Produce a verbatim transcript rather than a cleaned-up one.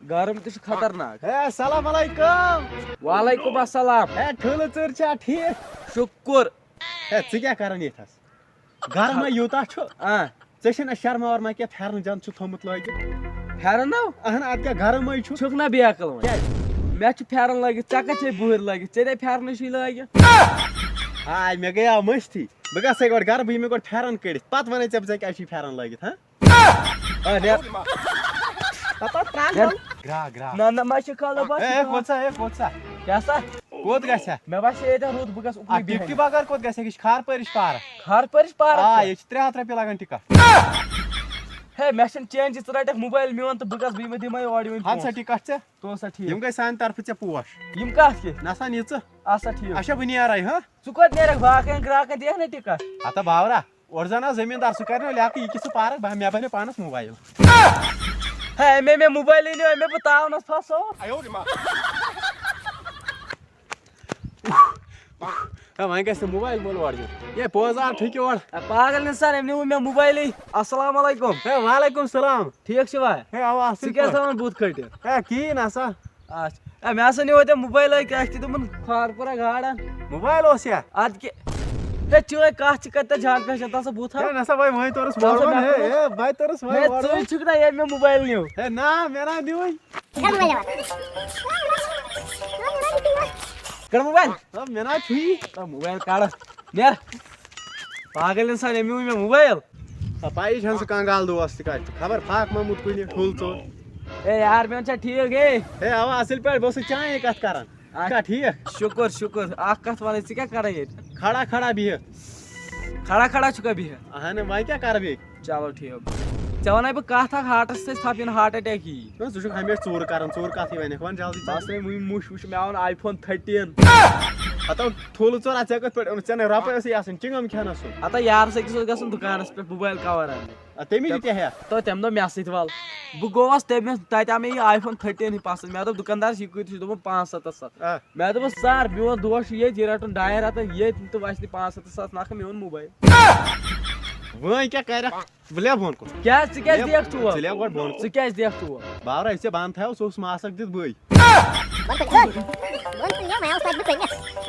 گرم تہِ چھُ خطرناک۔ ہے، السلام علیکم۔ وعلیکم السلام۔ ہے، ٹھُلہٕ ژٔر چھا ٹھیٖک؟ شُکُر۔ ہے، ژٕ کیٛاہ کران ییٚتھس؟ گرمے یوٗتاہ چھُ۔ آ۔ ژےٚ چھُے نہ شرم ورما کینٛہہ، پھیرن جن چھُ تھوٚمُت لٲگِتھ؟ پھیرن نو؟ اہن، ادٕ کیٛاہ گرمے چھُ۔ چھُکھ نہ بیقل وۄنۍ؟ کیٛازِ؟ مےٚ چھُ پھیرن لٲگِتھ، ژےٚ کتہِ چھے بُہٕرۍ لٲگِتھ؟ ژےٚ دے پھیرنٕے چھُے لٲگِتھ۔ آے، مےٚ گٔیاو مٔشتھٕے۔ بہٕ گژھے گۄڈٕ گرٕ، بہٕ یِمے گۄڈٕ پھیرن کٔڑِتھ، پتہٕ ونے ژےٚ بہٕ، ژےٚ کیٛازِ چھُے پھیرن لٲگِتھ، ہاں؟ آ، نیر۔ نیر۔ گرا، گرا۔ نہ نہ، مےٚ چھِ کلہٕ بس۔ اے، کوٚت سا، اے، کوٚت سا؟ کیٛاہ سا؟ کوٚت گژھِ؟ مےٚ باسہِ ییٚتٮ۪ن رُت، بہٕ گژھٕ آ، اُکنُے ٹِکٹی بیٚہنہِ۔ بغٲر کوٚت گژھِ؟ یہِ چھِ کھار پٲرِش پارک۔ کھار پٲرِش پارک آ، چھا؟ ییٚتہِ چھِ ترٛےٚ ہَتھ رۄپیہِ لگان ٹِکٹ۔ ہے، مےٚ چھِنہٕ چینجہِ، ژٕ رٹکھ موبایل میون تہٕ بہٕ گژھٕ، بہٕ یِمہٕ دِمے اورٕ یِمَن ہَتھ سا پونٛسہٕ۔ ٹِکٹ ژےٚ؟ تُل سا ٹھیٖک۔ یِم گٔے سانہِ طرفہٕ ژےٚ پوش۔ یِم کَتھ کِتھ؟ نہ سا نِژٕ۔ آ سا ٹھیٖک۔ اچھا، بہٕ نیرے، ہاں؟ ژٕ کوٚت نیرکھ؟ باقین گراکن دِکھ نہ ٹِکٹ۔ ہتا باورا، اورٕ زن آو زٔمیٖندار، سُہ کرِ نہٕ لیکہٕ، یہِ کہِ سُہ پارک، بہٕ، مےٚ بنہِ پانس موبایل۔ ہے، مےٚ، مےٚ موبایلٕے نیوٗ، مےٚ بہٕ تاونس پھسو۔ ہے، وۄنۍ گژھِ نہٕ موبایل وول اورٕ یُن۔ ہے، پوز آو ٹھُکہِ اورٕ۔ ہے، پاگل اِنسان، أمۍ نیوٗ مےٚ موبایلٕے۔ السلام علیکم۔ ہے، وعلیکم السلام۔ ٹھیٖک چھِوا؟ ہے، اوا، ژٕ اصٕل کیٛاہ پٲٹھۍ۔ تھاوان بُتھ کھٔٹِتھ؟ ہے، کِہیٖنۍ نہ سا۔ اچھا۔ ہے، مےٚ ہسا نیوٗ اَتہِ موبایل، اَتہِ کیٛاہ چھِ تِمن کھارپورہ گاڑن۔ موبایل اوس یا؟ اَدٕ کیٛاہ؟ ہے، چٲنۍ کَتھ چھِ کَتہِ تَتھ جان پہچان، تَس ہا بُتھ ہا۔ ہے، نہ سا، وۄنۍ، وۄنۍ توٚرُس نہ سا، وَرُن، مےٚ ہے، کوٚرُس۔ ہے، وۄنۍ توٚرُس ہے، وَرُن۔ ژٕے چھُکھ نہ ییٚمۍ مےٚ موبایل نیوٗ۔ ہے، نہ، مےٚ نہ نیوٗے۔ کَڑ موبایل۔ کَڑ موبایل۔ ہے، مےٚ نہ چھُیی۔ ہے، موبایل کَڑ۔ نیر۔ پاگل اِنسان، أمۍ نیوٗ مےٚ موبایل۔ ہے، پَیی چھَنہٕ سُہ کنگال دوس تہِ کَتہِ چھُ۔ خبر فاکھ ما موٚت کُنہِ ٹھُل ژوٚل۔ ہے یار، مےٚ وَن سا ٹھیٖک، ہے۔ ہے، اَوا، اَصٕل پٲٹھۍ، بہٕ اوسُس چانہِ کَتھ کَران۔ آ۔ چھا ٹھیٖک؟ شُکُر، شُکُر۔ اَکھ کَتھ وَنٕے، ژٕ کیٛاہ کَران ییٚتہِ؟ کھڑا کھڑا بِہِتھ۔ کھڑا کھڑا چھُکھا بِہِتھ؟ اَہَن، وۄنۍ کیٛاہ کَرٕ بہٕ ییٚتہِ؟ چلو ٹھیٖک۔ ژےٚ وَنَے بہٕ کَتھ اَکھ، ہارٹَس سۭتۍ تھَپھ یِنہٕ ہارٹ اٹیک یی۔ نہ، ژٕ چھُکھ ہمیشہِ ژوٗرٕ کَران، ژوٗرٕ کَتھٕے وَنَکھ، وَن جلدی ژٕ۔ بَس نے، وٕنہِ مُش وٕچھ مےٚ آوُن آی فون تھٔٹیٖن۔ ہَتو ٹھوٗلہٕ ژور اَتھ، ژےٚ کَتھ پٮ۪ٹھ، ژےٚ نَے رۄپَے ٲسٕے آسان، چِنٛگَم کھٮ۪نَس سُہ۔ ہَتو یارَس أکِس اوس گژھُن دُکانَس پٮ۪ٹھ موبایل کَوَر اَننہِ۔ آ، تٔمِس تہِ کیٛاہ ہٮ۪تھ؟ تو تَمہِ دۄہ مےٚ سۭتۍ وَل۔ بہٕ گوٚوَس تٔمِس، تَتہِ آو مےٚ یہِ آی فون تھٔٹیٖن ہٕے پَسنٛد۔ مےٚ دوٚپ دُکاندارَس، یہِ کۭتِس چھُ؟ دوٚپُن پانٛژھ سَتَتھ ساس۔ آ۔ مےٚ دوٚپُس، "سَر، میون دوس چھُ ییٚتہِ، یہِ رَٹُن ڈاین رٮ۪تَن ییٚتہِ تہٕ وَسہِ نہٕ پانٛژھ سَتَتھ ساس نَکھٕ میون موبایل۔" وۄنۍ کیٛاہ کَرَکھ؟ وٕلے بۄن کُن۔ کیٛاہ؟ ژٕ کیٛازِ ژٕ دِکھ ژور؟ ژٕ لے گۄڈٕ بۄن کُن۔ ژٕ کیٛازِ دِکھ ژور؟ باورا، یہِ ژےٚ بنٛد تھایو، سُہ اوس ماسَک دِتھ بٕے۔ بۄن کُن، بۄن کُن، یہِ وۄنۍ اوس تَتہِ بہٕ ژٔلِتھ۔